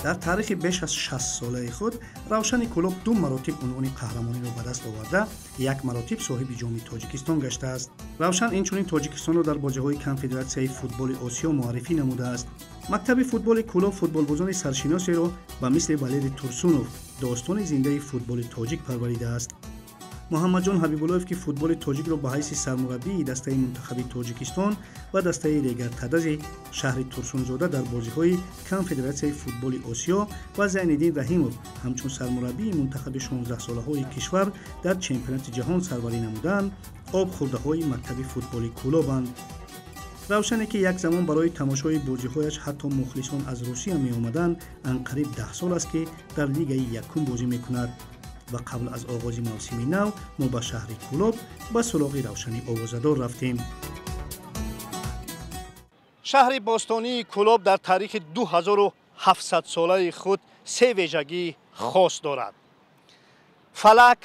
Дар таърихи беш аз 60 солаи худ Равшани Кӯлоб ду маротиб унвони қаҳрамониро ба даст оварда, як маротиб соҳиби ҷоми Тоҷикистон гаштааст. Равшан инчунин Тоҷикистонро дар бозиҳои Конфедератсияи футболи Осиё муаррифӣ намудааст. Мактаби футболи Кӯлоб футболбозони саршиносеро ба мисли Валери Турсунов, достони зиндаи футболи тоҷик, парваридааст. Муҳаммадҷон Ҳабибуллоев, ки футболи тоҷикро ба ҳайси сармураббии дастаи мунтахаби Тоҷикистон ва дастаи Регартадази шаҳри Турсунзода дар бозиҳои Конфедератсияи футболи Осиё ва Зайниддин Раҳимов ҳамчун сармураббии мунтахаби 16-солаҳои кишвар дар чемпионати ҷаҳон сарварӣ намуданд, обхӯрдаҳои мактаби футболи Кӯлобанд. Равшане, ки як замон барои тамошои бозиҳояш ҳатто мухлисон аз Русия меомаданд, анқариб 10 сол аст, ки дар лигаи якум бозӣ мекунад ва қабл аз оғози мавсими нав мо ба шаҳри Кӯлоб ба суроғи Равшани овозадор рафтем. Шаҳри бостонии Кӯлоб дар таърихи 2700-солаи худ се вежагии хос дорад: фалак,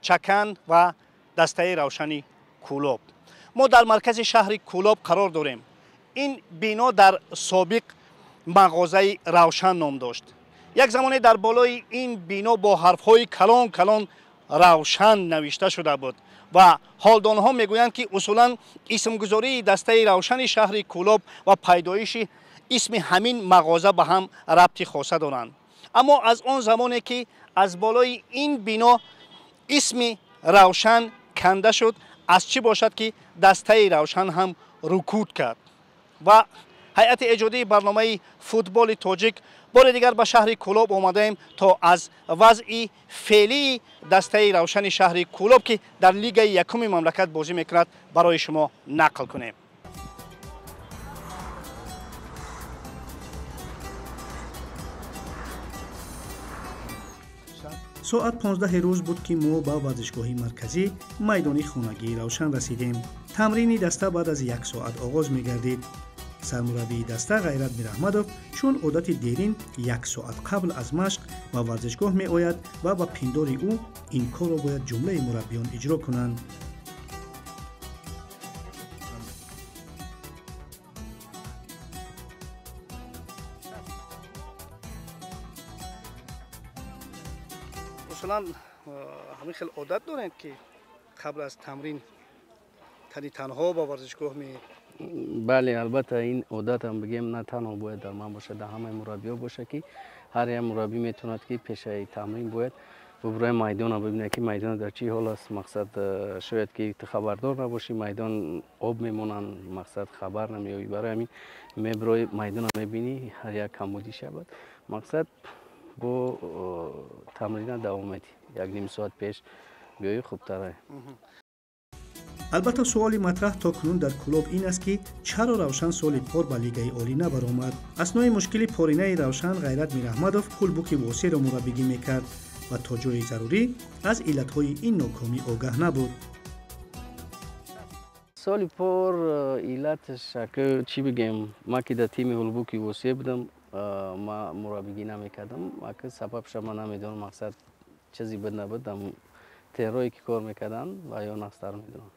чакан ва дастаи Равшани Кӯлоб. Мо дар маркази шаҳри Кӯлоб қарор дорем. Ин бино дар собиқ мағозаи Равшан ном дошт. Як замоне дар болои ин бино бо ҳарфҳои калон калон Равшан навишта шуда буд ва ҳолдонҳо мегӯянд, ки усулан исмгузории дастаи Равшани шаҳри Кӯлоб ва пайдоиши исми ҳамин мағоза ба ҳам рабти хоса доранд. Аммо аз он замоне ки аз болои ин бино исми Равшан канда шуд, аз чӣ бошад, ки дастаи Равшан ҳам рукуд кард. Ва ҳайати эҷодии барномаи футболи тоҷик бори дигар ба шаҳри Кӯлоб омадаем, то аз вазъи феълии дастаи Равшани шаҳри Кӯлоб, ки дар лигаи якуми мамлакат бозӣ мекунад, барои шумо нақл кунем. Соат 15 рӯз буд, ки мо ба варзишгоҳи марказӣ, майдони хонагии Равшан расидем. Тамрини даста баъд аз як соат оғоз мегардид. Сармураббии даста Ғайрат Мираҳмадов чун одати дерин як соат қабл аз машқ ба варзишгоҳ меояд ва ба пиндори ӯ ин корро бояд ҷумлаи мураббиён иҷро кунанд. Усулан ҳамин хел одат доред, ки қабл аз тамрин тани танҳо ба варзишгоҳ меед? Бале, албатта, ин одатам бигем на танҳо бояд дар ман бошад, дар ҳамаи мураббиҳо бошад, ки ҳар як мураббӣ метавонад, ки пешаи тамрин бояд бубурои майдона бибинад, ки майдон дар чӣ ҳол аст. Мақсад, шояд ки ту хабардор набошӣ, майдон об мемонанд, мақсад, хабар намеёбӣ. Барои ҳамин мебирои, майдона мебинӣ, ҳар як камбудӣ шавад, мақсад, бо тамрина давом медиҳӣ. Як ним соат пеш биёӣ, хубтара. Албатта, суоли матраҳ то кунун дар Кӯлоб ин аст, ки чаро Равшан соли пор ба лигаи олӣ набаромад. Аснои мушкили поринаи Равшан Ғайрат Мираҳмадов Ҳулбуки Восеро мураббигӣ мекард ва то ҷои зарурӣ аз иллатҳои ин нокомӣ огаҳ набуд. Соли пор иллаташ чӣ бигем, ман ки дар тими Ҳулбуки Восе будам, ман мураббигӣ намекардам. Ака, сабабша ман намедонам, мақсад, чизе буд набуд, террое ки кор мекарданд ва ё нақстар медонам.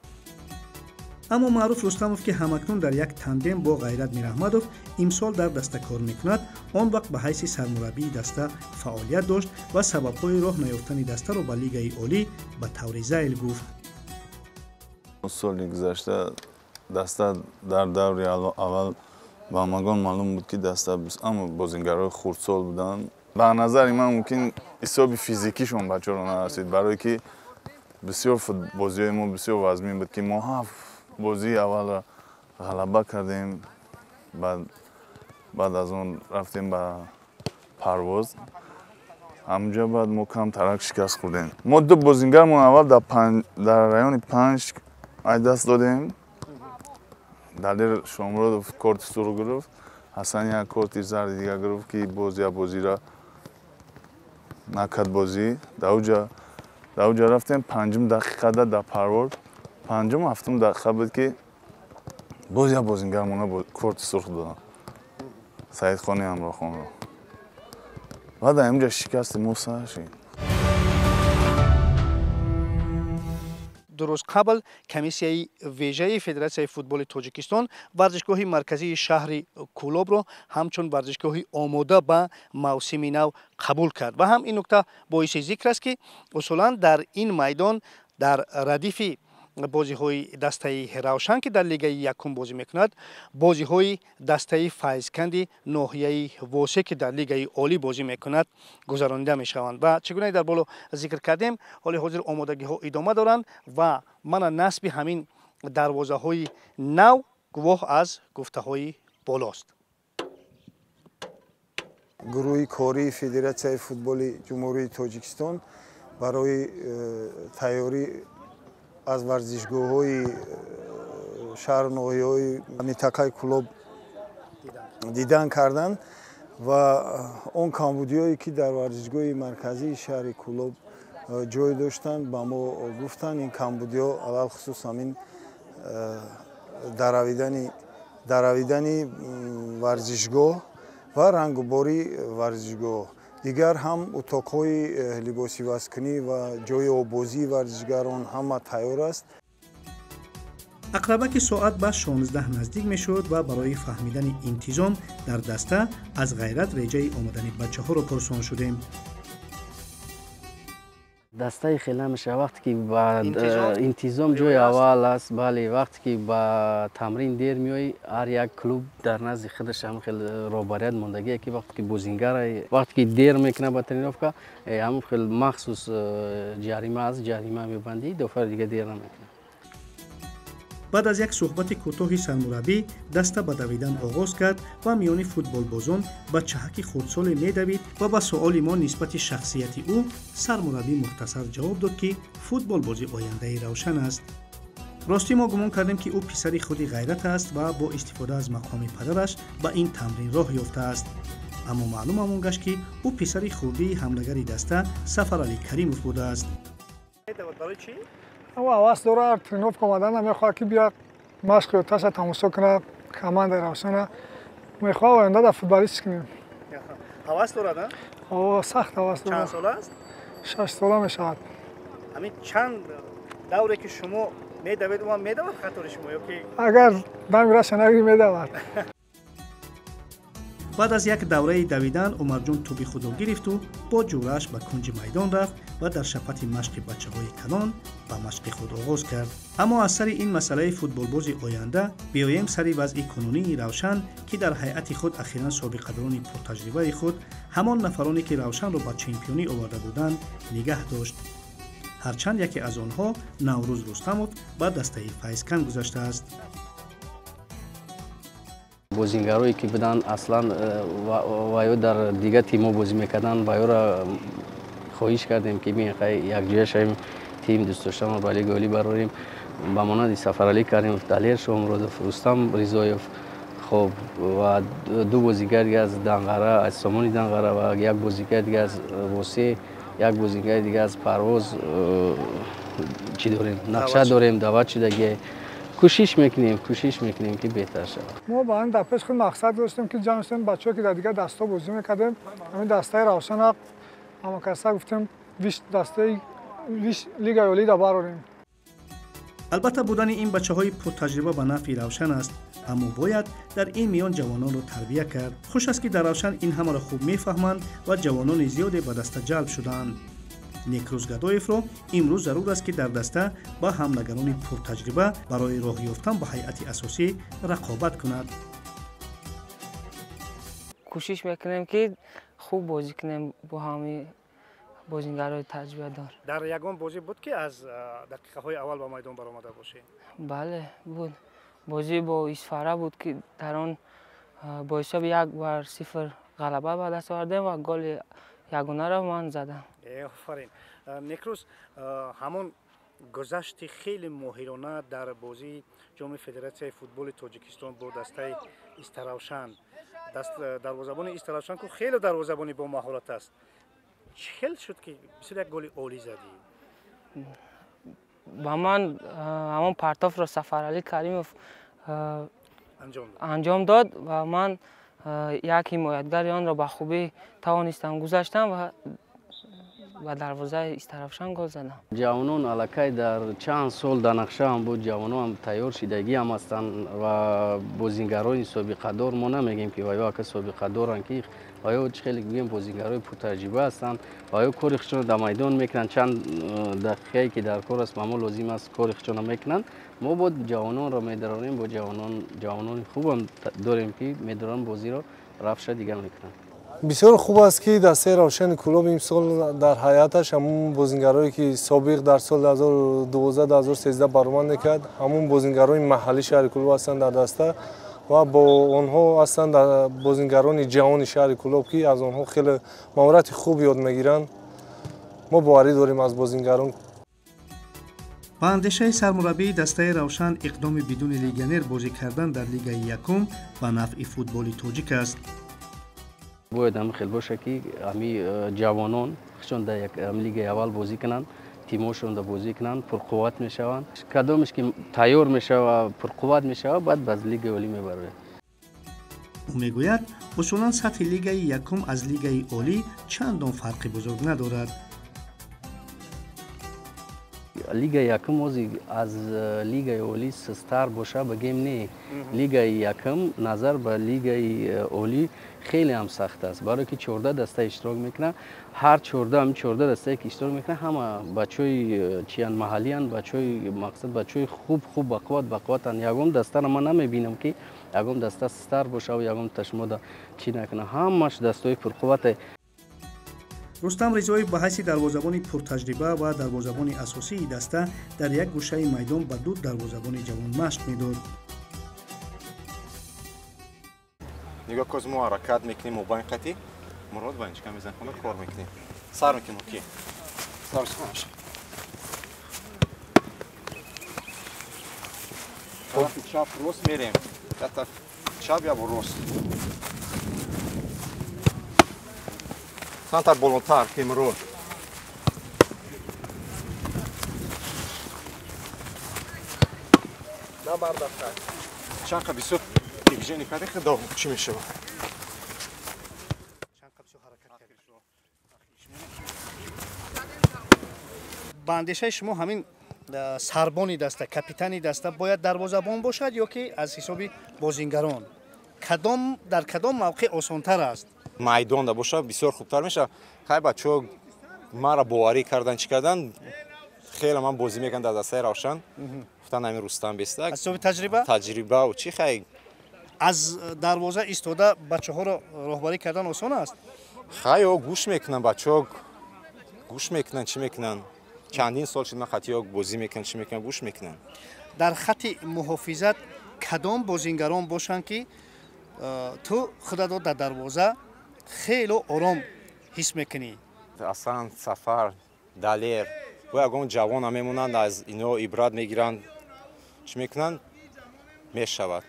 Аммо Маъруф Рустамов, ки ҳамакнун дар як тандем бо Ғайрат Мираҳмадов имсол дар даста кор мекунад, он вақт ба ҳайси сармураббии даста фаъолият дошт ва сабабҳои роҳ наёфтани дастаро ба лигаи олӣ ба таври зайл гуфт. Соли гузашта даста дар даври аввал ба ҳамагон маълум буд, ки даста аммо бозингарои хурдсол буданд. Ба назари ман, мумкин ҳисоби физикишон бачаро нарасид, барое ки бисёр бозиҳои мо бисёр вазмин буд, ки мо ҳафт бозии аввалро ғалаба кардем, баъд аз он рафтем ба Парвоз, ҳамҷа баъд мо камтарак шикаст хӯрдем. Мо ду бозингармон аввал дар райони панҷ ай даст додем. Далер Шомуродов корти сурх гирифт, Ҳасан як корти зарди дига гирифт, ки боз як бозиро накард бозӣ. Дар уҷа рафтем, панҷум дақиқада дар Парвоз, панҷум ҳафтум дақиқа буд, ки боз як бозингармона корти сурх доданд, Саидхони Ҳамрохонро. Баъд дар инҷа шикасти мо сар шид. ду рӯз қабл комиссияи вежаи Федератсияи футболи Тоҷикистон варзишгоҳи марказии шаҳри Кӯлобро ҳамчун варзишгоҳи омода ба мавсими нав қабул кард. Ва ҳам ин нукта боиси зикр аст, ки усулан дар ин майдон дар радифи бозиҳои дастаи Равшан, ки дар лигаи якум бозӣ мекунад, бозиҳои дастаи Файзканди ноҳияи Восе, ки дар лигаи олӣ бозӣ мекунад, гузаронида мешаванд. Ва чӣ гуна дар боло зикр кардем, ҳоли ҳозир омодагиҳо идома доранд ва мана насби ҳамин дарвозаҳои нав гувоҳ аз гуфтаҳои болост. Гурӯҳи кории Федератсияи футболи Ҷумҳурии Тоҷикистон барои тайёрӣ аз варзишгоҳҳои шаҳру ноҳияҳои минтақаи Кӯлоб дидан карданд ва он камбудиҳое, ки дар варзишгоҳи марказии шаҳри Кӯлоб ҷой доштанд, ба мо гуфтанд. Ин камбудиҳо алалхусус ҳамин даравидани варзишгоҳ ва рангубори варзишгоҳ, дигар ҳам утоқҳои либосивазкунӣ ва ҷойи оббозии варзишгарон ҳама тайёр аст. Ақрабаки соат ба 16 наздик мешуд ва барои фаҳмидани интизом дар даста аз Ғайрат реҷаи омадани бачаҳоро пурсон шудем. Дастаи хеле мешавад, вақте ки ба интизом ҷои аввал аст. Бале, вақте ки ба тамрин дер меоӣ, ҳар як клуб дар назди худаш ҳам хел роҳбарият мондагие, ки вақте ки бозингар вақте ки дер мекунад ба тренировка, ҳамон хел махсус ҷарима аст, ҷарима мебандӣ, дафъаи дига дер намекунад. Баъд аз як суҳбати кӯтоҳи сармураббӣ даста ба давидан оғоз кард ва миёни футболбозон ба чаҳаки хурдсоле медавид ва ба суоли мо нисбати шахсияти ӯ сармураббӣ мухтасар ҷавоб дод, ки футболбози ояндаи Равшан аст. Ростӣ мо гумон кардем, ки ӯ писари худи Ғайрат аст ва бо истифода аз мақоми падараш ба ин тамрин роҳ ёфтааст. Аммо маълумамон гашт, ки ӯ писари хурдии ҳамлагари даста Сафаралӣ Каримов будааст. Ӯ ҳавас дорад, тренировка омадан мехоҳад, ки биёд машқи оташа тамошо кунад, командаи Равшана мехоҳад, оянда дар футболист кунем. Ҳавас дорад? Сахт ҳавас дорад. Чанд сола аст? 6 сола мешавад. Ҳамин чанд давре ки шумо медавед, ӯ ҳам медавад қатори шумо ё ки? Агар дами раша нагирӣ, медавад. Баъд аз як давраи давидан Умарҷон тӯби худро гирифту бо ҷӯрааш ба кунҷи майдон рафт ва дар шафати машқи бачаҳои калон ба машқи худ оғоз кард. Аммо аз сари ин масъалаи футболбози оянда биёем сари вазъи кунунии Равшан, ки дар ҳайати худ ахиран собиқадорони пуртаҷрибаи худ, ҳамон нафароне, ки Равшанро ба чемпионӣ оварда буданд, нигаҳ дошт. Ҳарчанд яке аз онҳо, Наврӯз Рустамов, ба дастаи Файзканд гузаштааст. Бозингарое ки буданд аслан ва ё дар дигар тимҳо бозӣ мекарданд, ва ёро хоҳиш кардем, ки якҷоя шавем, тим дӯстдоштанро ба лигаи олӣ барорем. Ба монанди Сафаралӣ Каримов, Далер Шоҳмуродов, Рустам Ризоев, хоб, ва ду бозингар дига аз Данғара, аз Сомони Данғара, ва як бозингар дига аз Восе, як бозингари дига аз Парвоз чӣ дорем, нақша дорем, даъват шудагие. Кӯшиш мекунем, ки беҳтар шавад. Мо ба ҳамин дар пеш худ мақсад доштем, ки ҷамъ шудем, бачаҳое, ки дар дигар дастҳо бозӣ мекардем, ҳамин дастаи Равшана ҳамакаса гуфтем, дастаи лигаи олида барорем. Албатта, будани ин бачаҳои пуртаҷриба ба нафъи Равшан аст, аммо бояд дар ин миён ҷавононро тарбия кард. Хуш аст, ки дар Равшан ин ҳамаро хуб мефаҳманд ва ҷавонони зиёде ба даста ҷалб шудаанд. Некрӯз Гадоевро имрӯз зарур аст, ки дар даста ба ҳамлагарони пуртаҷриба барои роҳ ёфтан ба ҳайати асосӣ рақобат кунад. Кӯшиш мекунем, ки хуб бозӣ кунем бо ҳамаи бозингарои таҷрибадор. Дар ягон бозӣ буд, ки аз дақиқаҳои аввал ба майдон баромада бошӣ? Бале, буд. Бозӣ бо Исфара буд, ки дар он бо ҳисоби 1-0 ғалаба ба даст овардем ва голи ягонаро ман задам. Офарин, Некрӯз! Ҳамон гузашти хеле моҳирона дар бозии Ҷоми Федератсияи футболи Тоҷикистон бо дастаи Истаравшан, дарвозабони Истаравшан ку хеле дарвозабони бо маҳорат аст, чӣ хел шуд, ки бисёр як голи олӣ задӣ? Ба ман ҳамон партофро Сафаралӣ Каримов анҷом дод ва ман як ҳимоятгари онро ба хубӣ тавонистам гузаштам ва ба дарвозаи Истаравшан гол задам. Ҷавонон аллакай дар чанд сол дар нақша ҳам буд, ҷавонон ҳам тайёр шидагӣ ҳам ҳастанд ва бозингарони собиқадор мо намегем ки ваё ака собиқадоранд, ки ваё чӣ хеле гӯем бозингарои пуртаҷриба ҳастанд, ваё кори худшонро дар майдон мекунанд. Чанд дақиқае ки дар кор аст, ба мо лозим аст, кори худшонро мекунанд. Мо бо ҷавононро медаронем, бо ҷавонони хубам дорем ки медоранд бозиро рафша дигар мекунанд. Бисёр хуб аст ки дастаи Равшани Кӯлоб имсол дар ҳайаташ ҳамун бозингарое ки собиқ дар соли 2012-2013 баромад мекард, ҳамун бозингарони маҳаллии шаҳри Кӯлоб ҳастанд дар даста ва бо онҳо ҳастанд бозингарони ҷавони шаҳри Кӯлоб ки аз онҳо хеле маҳорати хуб ёд мегиранд. Мо боварӣ дорем аз бозингарон. Ба андешаи сармураббии дастаи Равшан, иқдоми бидуни легионер бозӣ кардан дар лигаи якум ба нафъи футболи тоҷик аст. Бояд ҳам хел боша ки ҳами ҷавонон худшон дар як лигаи аввал бозӣ кунанд, тимошонда бозӣ кунанд, пурқувват мешаванд. Кадомеш ки тайёр мешава, пурқувват мешава, баъд ба лигаи олӣ мебарояд. Ӯ мегӯяд, усулан сатҳи лигаи якум аз лигаи олӣ чандон фарқи бузург надорад. Лигаи якум ози аз лигаи олӣ сустар боша бигем не. Лигаи якум назар ба лигаи олӣ хеле ҳам сахт аст, барое ки 14 даста иштирок мекунанд. Ҳар 14 дастае ки иштирок мекунанд, ҳама бачаҳои чиян маҳаллиянд, бачаҳои мақсад, бачаҳои хуб хуб бақувват бақувватанд. Ягон дастаро ман намебинам ки ягон даста сустар боша ва ягон ташмода чӣ накунад. Ҳамаш дастаҳои пурқуввате. Рустам Ризоев ба ҳайси дарвозабони пуртаҷриба ва дарвозабони асосии даста дар як гӯшаи майдон ба ду дарвозабони ҷавон машқ медод. Нигоҳ коз мо ҳаракат мекунем, мобайн қатӣ Мурод ва инчика мезанем, хона кор мекунем. Сар мекунем ки. Сар мекунем. Тарафи чап рост мерем. Тарафи чап я рост. Сантар болотар ки Мурод. На бардафта. Чанқа бисёр движение карди, худо чӣ мешавад? Ба андешаи шумо ҳамин сарбони даста, капитани даста бояд дарвозабон бошад ё ки аз ҳисоби бозингарон? Кадом дар кадом мавқеъ осонтар аст? Майдонда бошад бисёр хубтар мешавад. Хай бачаҳо маро боварӣ кардан, чӣ кардан, хеле ман бозӣ мекунам дар дастаи Равшан. Гуфтан ҳамин Рустам бестак. Аз ҳисоби таҷриба? Таҷриба ва чӣ хай. Аз дарвоза истода бачаҳоро роҳбарӣ кардан осон аст? Хай о гӯш мекунанд, бачаҳо гӯш мекунанд, чӣ мекунанд. Чандин сол шуд ман хатиҳо бозӣ мекунам, чӣ мекунам, гӯш мекунанд. Дар хати муҳофизат кадом бозингарон бошанд ки ту худатро дар дарвоза хеле ором ҳис мекунӣ? Асан, Сафар, Далер, бо ягон ҷавон ҳам мемонанд, аз ино ибрат мегиранд, чӣ мекунанд, мешавад.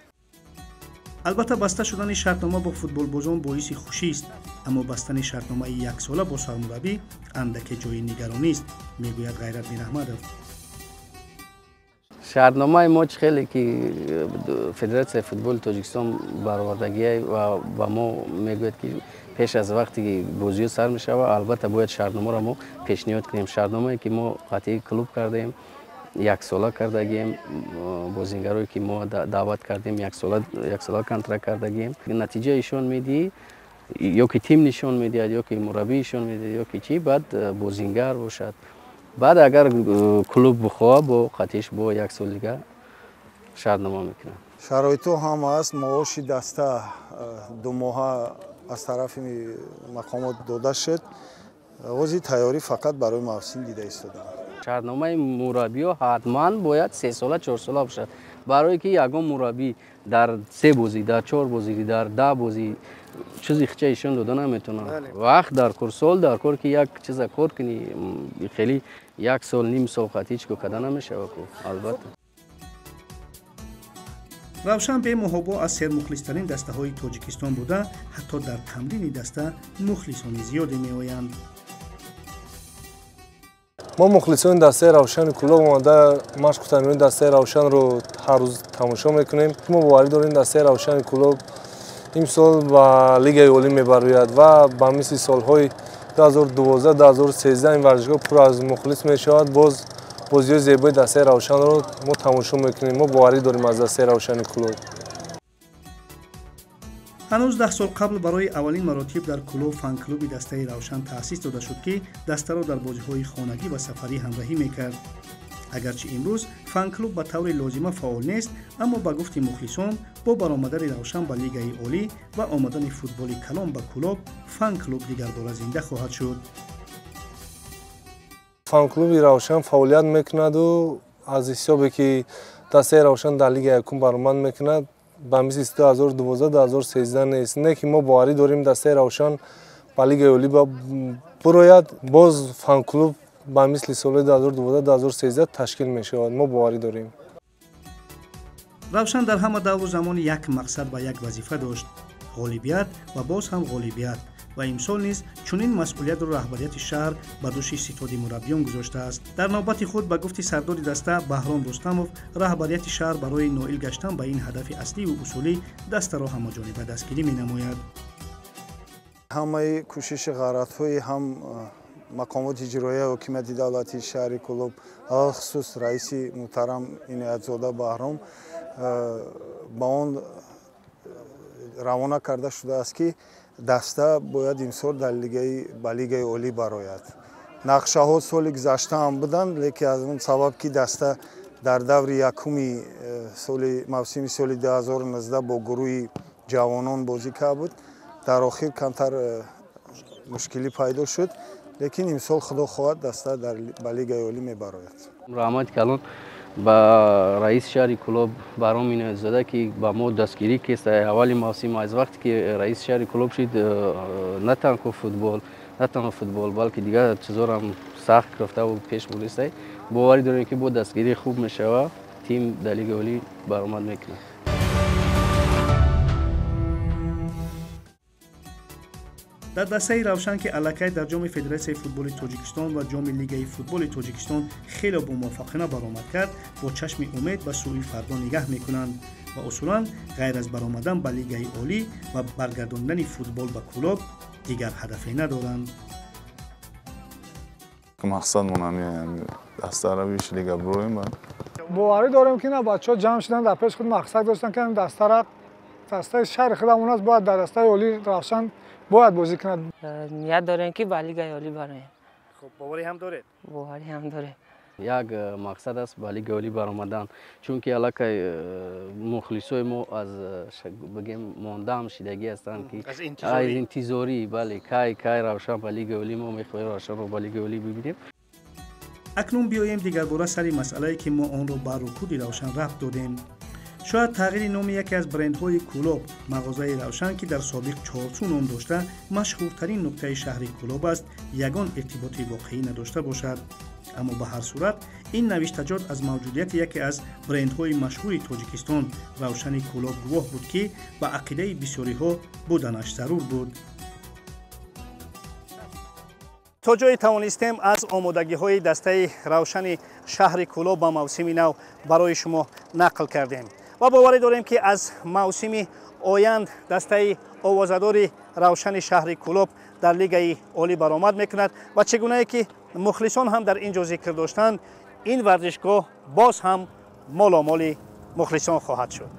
Албатта баста шудани шартнома бо футболбозон боиси хушист, аммо бастани шартномаи яксола бо сармураббӣ андаке ҷои нигаронист, мегӯяд Ғайрат Мираҳмадов. Шартномаи мо чӣ хеле ки Федератсияи футболи Тоҷикистон баровардагия ва ба мо мегӯяд ки пеш аз вақте ки бозиҳо сар мешавад, албатта бояд шартномаро мо пешниҳод кунем. Шартномае ки мо қатъии клуб кардаем, яксола кардагием, бозингарое ки мо даъват кардем, яксола контракт кардагием. Натиҷа ишон медиҳӣ, ё ки тим нишон медиҳад, ё ки мураббӣ ишон медиҳад, ё ки чӣ, баъд бозингар бошад. Баъд агар клуб бихоҳад, бо қатъиш бо як сол дигар шартнома мекунад. Шароитҳо ҳам аст, маоши даста 2 моҳа аз тарафи мақомот дода шуд. Оғози тайёрӣ фақат барои мавсим дида истодаанд. Шартномаи мураббиҳо ҳатман бояд 3 сола, 4 сола бошад, барое ки ягон мураббӣ дар 3 бозӣ, дар 4 бозӣ, дар 10 бозӣ чизи хича ишон дода наметавонад. Вақт дар кор, сол дар кор ки як чиза кор кунӣ, хеле як сол, ним сол хат ҳеҷ ко карда намешавад ку, албатта. Равшан бемуҳобо аз сермухлистарин дастаҳои Тоҷикистон буда, ҳатто дар тамрини даста мухлисони зиёде меоянд. Мо мухлисони дастаи Равшани Кӯлоб омада машқу тамрини дастаи Равшанро ҳар рӯз тамошо мекунем. Мо боварӣ дорем дастаи Равшани Кӯлоб имсол ба лигаи олӣ мебарояд ва ба мисли солҳои 2012 2013 ин варзишгоҳ пур аз мухлис мешавад. Боз бозиҳои зебои дастаи Равшанро мо тамошо мекунем. Мо боварӣ дорем аз дастаи Равшани Кӯлоб. Ҳанӯз 10 сол қабл барои аввалин маротиб дар Кӯлоб фан-клуби дастаи Равшан таъсис дода шуд, ки дастаро дар бозиҳои хонагӣ ва сафарӣ ҳамроҳӣ мекард. Агарчи имрӯз фан-клуб ба таври лозима фаъол нест, аммо ба гуфти мухлисон бо баромадани Равшан ба лигаи олӣ ва омадани футболи калон ба Кӯлоб фан-клуб дигарбора зинда хоҳад шуд. Фан-клуби Равшан фаъолият мекунаду аз ҳисобе ки дастаи Равшан дар лигаи якум баромад мекунад, ба мисли 2012 2013 нест. Не ки мо боварӣ дорем дастаи Равшан ба лигаи олӣ бирояд, боз фан-клуб ба мисли соли 2012 2013 ташкил мешавад. Мо боварӣ дорем. Равшан дар ҳама давру замон як мақсад ва як вазифа дошт: ғолибият ва боз ҳам ғолибият. Ва имсол низ чунин масъулиятро раҳбарияти шаҳр ба дӯши ситоди мураббиён гузоштааст. Дар навбати худ ба гуфти сардори даста Баҳром Рустамов, раҳбарияти шаҳр барои ноил гаштан ба ин ҳадафи аслию усулӣ дастаро ҳамаҷониба дастгирӣ менамояд. Ҳамаи кӯшиши ғаратҳои ҳам мақомоти иҷроияи ҳокимияти давлатии шаҳри Кӯлоб, алалхусус раиси муҳтарам Иноятзода Баҳром, ба он равона карда шудааст, ки даста бояд имсол дар ба лигаи олӣ барояд. Нақшаҳо соли гузашта ҳам буданд, лекин аз он сабаб ки даста дар даври якуми мавсими соли 2019 бо гурӯҳи ҷавонон бозӣ кард буд, дар охир камтар мушкилӣ пайдо шуд, лекин имсол худо хоҳад даста ба лигаи олӣ мебарояд. Раҳмати калон ба раиси шаҳри Кӯлоб Баҳром Иноятзода, ки ба мо дастгирӣ кест аввали мавсим. Аз вақте ки раиси шаҳри Кӯлоб шид, на танҳо футбол, балки дигар чизорам сахт гирифтаву пеш бурдистай. Боварӣ дорем, ки бо дастгирии хуб мешава, тим дар лигаи олӣ баромад мекунад. Дар дастаи Равшан, ки аллакай дар ҷоми Федератсияи футболи Тоҷикистон ва ҷоми Лигаи футболи Тоҷикистон хеле бомуваффақона баромад кард, бо чашми умед ба сӯи фардо нигаҳ мекунанд ва усулан ғайр аз баромадан ба Лигаи олӣ ва баргардондани футбол ба Кӯлоб дигар ҳадафе надоранд. Мақсадмон ҳамин дастаро виш лига бироем. Боварӣ дорем, ки на бачаҳо ҷамъ шуданд, дар пеши худ мақсад доштанд, ки дастаро дастаи шаҳри худамон аст, бояд дар дастаи олӣ Равшан бояд бозӣ кунад. Ният дорем, ки ба лигаи олӣ бароем. Хуб, боварӣ ҳам доред? Боварӣ ҳам дорем. Як мақсад аст ба лигаи олӣ баромадан, чунки аллакай мухлисои мо аз бигем мондаам шидагӣ ҳастанд, ки аз интизорӣ, бале, кай Равшан ба лигаи олӣ, мо мехоҳем Равшанро ба лигаи олӣ бибинем. Акнун биёем дигарбора сари масъалае, ки мо онро ба рукуди Равшан рабт додем. Шояд тағйири номи яке аз брендҳои Кӯлоб, мағозаи Равшан, ки дар собиқ Чорсу ном дошта, машҳуртарин нуқтаи шаҳри Кӯлоб аст, ягон иртиботи воқеӣ надошта бошад. Аммо ба ҳар сурат ин навиштаҷот аз мавҷудияти яке аз брендҳои машҳури Тоҷикистон, Равшани Кӯлоб, гувоҳ буд, ки ба ақидаи бисёриҳо буданаш зарур буд. То ҷое тавонистем аз омодагиҳои дастаи Равшани шаҳри Кӯлоб ба мавсими нав барои шумо нақл кардем ва боварӣ дорем, ки аз мавсими оянд дастаи овозадори Равшани шаҳри Кӯлоб дар лигаи олӣ баромад мекунад ва чӣ гунае ки мухлисон ҳам дар ин ҷо зикр доштанд, ин варзишгоҳ боз ҳам моломоли мухлисон хоҳад шуд.